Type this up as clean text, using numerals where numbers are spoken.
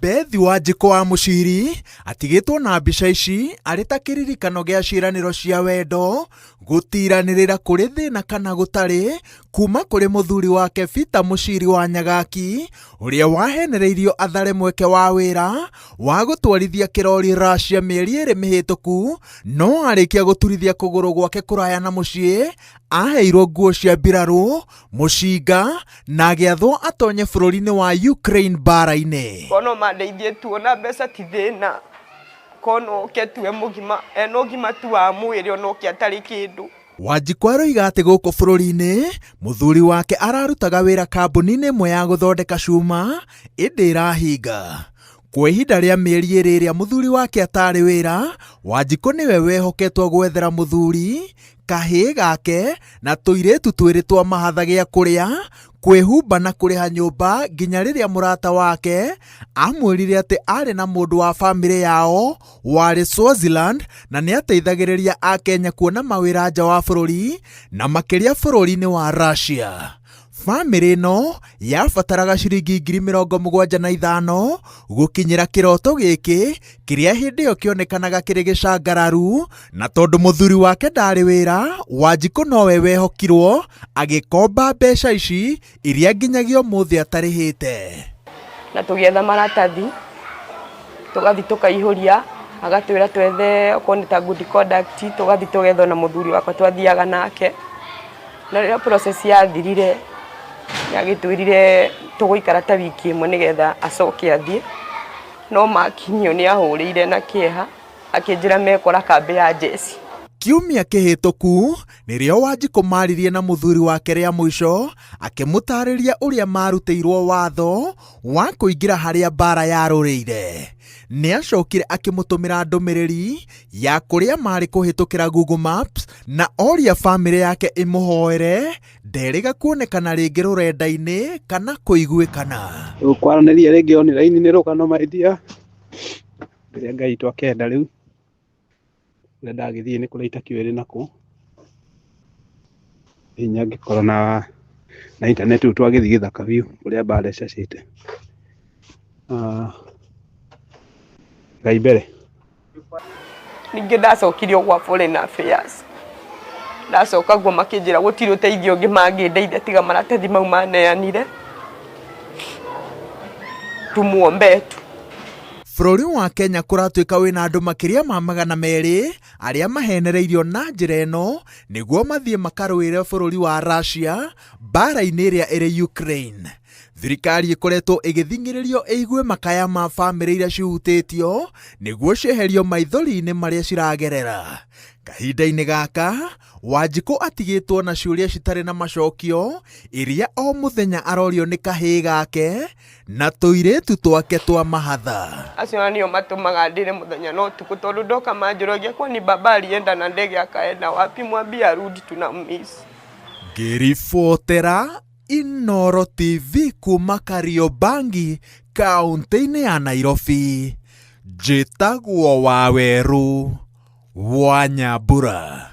Beth Wanjikũ wa Mũciri atigĩtwo na mbica ici arĩ ta kĩririkano gĩa ciĩranĩro cia wendo, gũtiranĩrĩra kũrĩ thĩna kana gũtarĩ, kuma kũrĩ mũthuri wake Peter Mũciri wa Nyagaki, ũrĩa wahenereirio athare mweke wa wĩra wa gũtwarithia kĩrori Russia mĩeri ĩrĩ mĩhĩtũku, no arĩkia gũturithia kũgũrũ gwake kũraya na mũciĩ, aheirwo nguo cia mbirarũ, mũcinga na agĩathwo atonye bũrũri-inĩ wa Ukraine mbara-inĩ. Kono mandeithie tu ona mbeca ti thĩna, kono oke tu e mũgima, ena ũgima tu wa mwĩrĩ ona oke atarĩ kĩndũ. Wanjikũ aroiga atĩ gũkũ bũrũri-inĩ mũthuri wake ararutaga wĩra kambuni-inĩ ĩmwe ya gũthondeka cuma ĩndĩ ĩrahinga. Kwa ihinda rĩa mĩeri ĩrĩ ĩrĩa mũthuri wake atarĩ wĩra, Wanjikũ nĩwe wehoketwo gwethera mũthuri, kahĩĩ gake na tũirĩtu twĩrĩ twa mahatha gĩa kũrĩa, kwĩhumba na kũrĩha nyũmba nginya rĩrĩa mũrata wake amwĩrire atĩ aarĩ na mũndũ wa famĩlĩ yao warĩ Swaziland na nĩ ateithagĩrĩria Akenya kuona mawĩra nja wa bũrũri na makĩria bũrũri-inĩ wa Russia. Famĩlĩ ĩno yabataraga ciringi 75,000 gũkinyĩra kĩroto gĩkĩ kĩrĩa hĩndĩ ĩyo kĩonekanaga kĩrĩ gĩcangararu, na tondũ mũthuri wake ndarĩ wĩra, Wanjikũ nowe wehokirwo agĩkomba mbeca ici iria nginyagia ũmũthĩ atarĩhĩte. Na tũgĩetha maratathi, tũgathiĩ tũkaihũria, agatwĩra twethe okorwo nĩ ta good conduct, tũgathiĩ tũgetha ona mũthuri wakwa twathiaga nake. Na rĩrĩa process yathirire, nĩ agĩtwĩrire tũgũikara ta wiki ĩmwe nĩgetha acoke athiĩ, no makinyio nĩ ahũrĩire na kĩeha akĩnjĩra mekora kambĩ ya njeci. Kiumia kĩhĩtũku nĩrĩo Wanjikũ maririe na mũthuri wake rĩa mũico akĩmũtarĩria ũrĩa marutĩirwo watho wa kũingĩra harĩa mbara yarũrĩire. Nĩacokire akĩmũtũmĩra ndũmĩrĩri ya kũrĩa marĩ kũhĩtũkĩra Google Maps na oria famĩlĩ yake ĩmũhoere nderĩga kuonekana rĩngĩ rũrenda-inĩ kana kũiguĩkana. Tũkwaranĩria rĩngĩ online nĩ rũgano my dear, rĩrĩa Ngai witũ akenda rĩu, ũrĩa ndagĩthiĩ nĩ kũrĩa itakĩũĩ ndĩ nakũ, hinya ngĩkorwo na na internet rĩu twagĩthiĩ gĩthaka biũ kũrĩa mbara ĩcacĩte. Ngai mbere. Ningĩ ndacokirio gwa Foreign Affairs, ndacoka guo makĩnjĩra gũtirĩ ũteithio ũngĩ mangĩndeithia tiga maratathi mau maneanire, tumuombe tu. Bũrũri wa Kenya kũratuĩka wĩna andũ makĩria ma 200 arĩa mahenereirio na njĩra ĩno nĩguo mathiĩ makarũĩre bũrũri wa Russia mbara-inĩ ĩrĩa ĩrĩ Ukraine. Thirikari ĩkoretwo ĩgĩthing'ĩrĩrio ĩigue makaya ma bamĩrĩ iria cihutĩtio nĩguo cieherio maithori-inĩ marĩa ciragerera. Kahinda-inĩ gaka, Wanjikũ atigĩtwo na ciũria citarĩ na macokio iria o mũthenya arorio nĩ kahĩĩ gake na tũirĩtu twake twa mahatha. Acio ona nĩo matũmaga ndĩre mũthenya na ũtukũ tondũ ndoka manjũragia kwani baba alienda na ndege akaenda wapi mwambie arudi tunammiss. Ngĩribotera Inooro TV kuma Kariobangi kaũntĩ-inĩ ya Nairobi, njĩtagwo Wawerũ wa Nyambura.